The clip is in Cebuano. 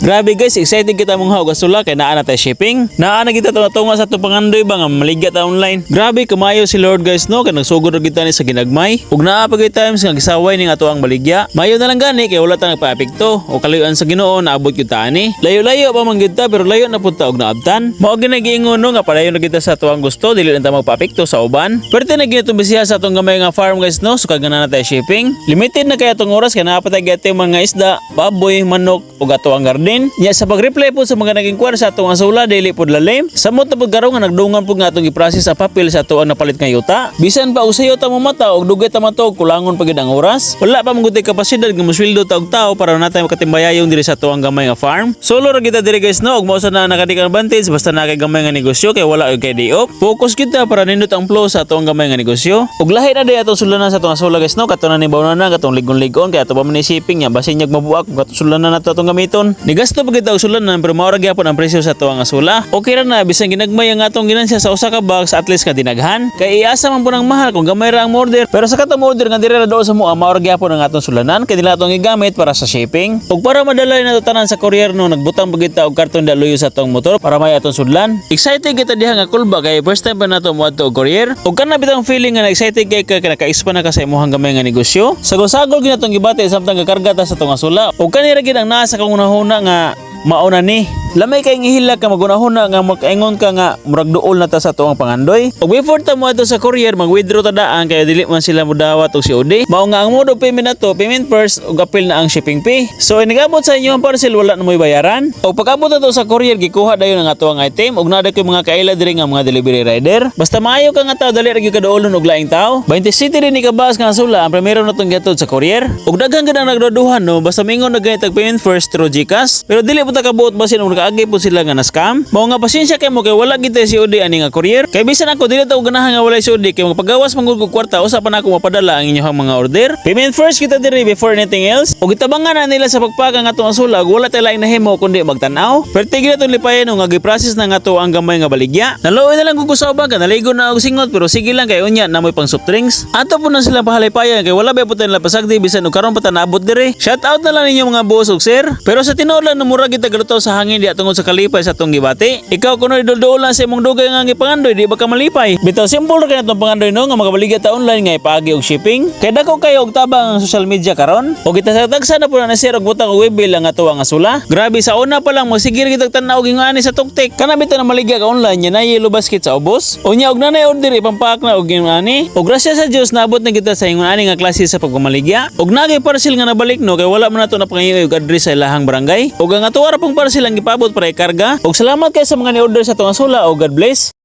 Grabe guys, excited kita manguha og asola kay naa na tay shipping. Naa na kita tunga sa atong pangandoy ba nga maligya ta online. Grabe kamayo si Lord, guys, no, kay nagsugod ra kita ni sa ginagmay. Ug naa pa gyud times nga gisaway ning ato ang baligya. Mayo na lang gani kay wala ta nagpaapekto. O kaluyan sa Ginoo, naabot gyud ta ani. Layo-layo pa man gyud ta pero layo na pud ta og naabtan. Mao gyud giingon no nga padayon na kita sa ato ang gusto, dili lang ta magpaapekto sa uban. Pwerte na gyud itong bisiya sa atong gamay nga farm, guys, no, so kag na tayo shipping. Limited na kaya atong oras kay naa pa tay mga isda, baboy, manok ug ato ang garden. Nya sa pag-reply po sa mga nag-inquire sa atong asola, dili pod lalim. Samot na pud karon nga nagdungan pud nga atong gi-process sa papel sa ato ang napalit nga yuta. Bisan pa og sayo ta momata og dugay ta matog, kulangon pa gyud ang oras. Wala pa man gud kapasidad nga mosweldo ta og tao para natay makatimbayayong diri sa ato ang gamay nga farm. Solo ra kita diri, guys, no, ug mao sa na nakadi advantage basta na kay gamay nga negosyo kay wala og kay day off. Focus kita para nindot ang flow sa ato ang gamay nga negosyo. Ug lahi na day atong sulanan sa atong asola, guys, no, kato na ni bawna na katong ligon-ligon kay ato pa man ni shipping nya basin nyag mabuak kung katong sulanan nato atong gamiton. Nigasto pa kita og sulanan pero mao ra gyapon ang presyo sa ato ang asola. Okay ra na bisan ginagmay ang atong ginansya sa usa ka box, at least ka dinaghan. Kay iasa man po ng mahal kung gamay ra ang order. Pero sa katong order nga diri ra doon sa mua, mao ra gyapon ang atong sulanan kay nila atong gigamit para sa shipping. Ug para madala nato tanan sa courier no, nagbutang pa kita og karton daluyo sa atong motor para may atong sudlan. Excited kita diha nga kulba kay first time pa nato moadto og courier. Ug kana bitang feeling nga na excited kay ka kay naka-expand na ka sa imong gamay nga negosyo. Sagol-sagol gyud atong gibati samtang gakarga ta sa atong asola. Ug kani ra gyud ang naa sa akong hunahuna nga mao na ni. Lamay kay ngihilak ka magunahuna nga makaingon ka nga murag duol na ta sa tuang pangandoy. Ug before ta moadto sa courier, mag-withdraw ta daan kay dili man sila modawat og COD. Mao nga ang mode of payment nato, payment first ug apil na ang shipping fee. So inigabot sa inyo ang parcel, wala na mo'y bayaran. Ug pag-abot nato sa courier, gikuha dayon ang ato ang item ug naa koy mga kaila diri nga mga delivery rider. Basta maayo ka nga tao, dali ra gyud ka duolon og laing tao. 27 din ni kabas nga sula ang primero natong gihatod sa courier. Ug daghan gid ang nagduduhan no, basta mingon na ganit og payment first through GCash. Pero dili po ta kabuot basin og nakaagi po sila nga na scam. Mao nga pasensya kay mo kay wala gid tay COD ani nga courier. Kay bisan ako, dili ta og ganahan nga walay COD kay magpagawas man gud og kwarta, usa pa nako mapadala ang inyong mga order. Payment first kita diri before anything else. Ug gitabangan na nila sa pagpaga nga atong asula, ug wala tay laing nahimo kundi magtan-aw. Perti gid atong lipayan nga gi-process na nga ato ang gamay nga baligya. Naluoy na lang kung sa uban ka naligo na og singot pero sige lang kay unya na moy pang soft drinks. Ato po na sila pahalipayan kay wala ba po tayo pasagdi bisan og karon pa ta naabot diri. Shout out na lang ninyo mga boss ug sir. Pero sa tinuod lang, mura kita galutaw sa hangin diha tungod sa kalipay sa atong gibati. Ikaw kuno idol lang sa imong dugay nga gipangandoy, di ba ka malipay? Bitaw simple ra kay natong pangandoy no nga makabaligya ta online nga ipaagi og shipping. Kay dako kayo og tabang ang social media karon. Og kita sa tagsa na po na sir og butang og waybill ang ato ang asula. Grabe, sa una pa lang magsigir kitag tan-aw og ani sa tuktik. Kana bitaw na maligya ka online nya na yellow basket sa ubos. Unya og nanay order ipampaak na og ani. Og grasya sa Dios, naabot na kita sa ingon ani nga klase sa pagpamaligya. Og nagay parcel nga nabalik no kay wala man nato napangayo og address sa ilahang barangay. Og ang ato ra pong parcel ang gipabot para ikarga. Og salamat kay sa mga ni-order sa atong asula og God bless.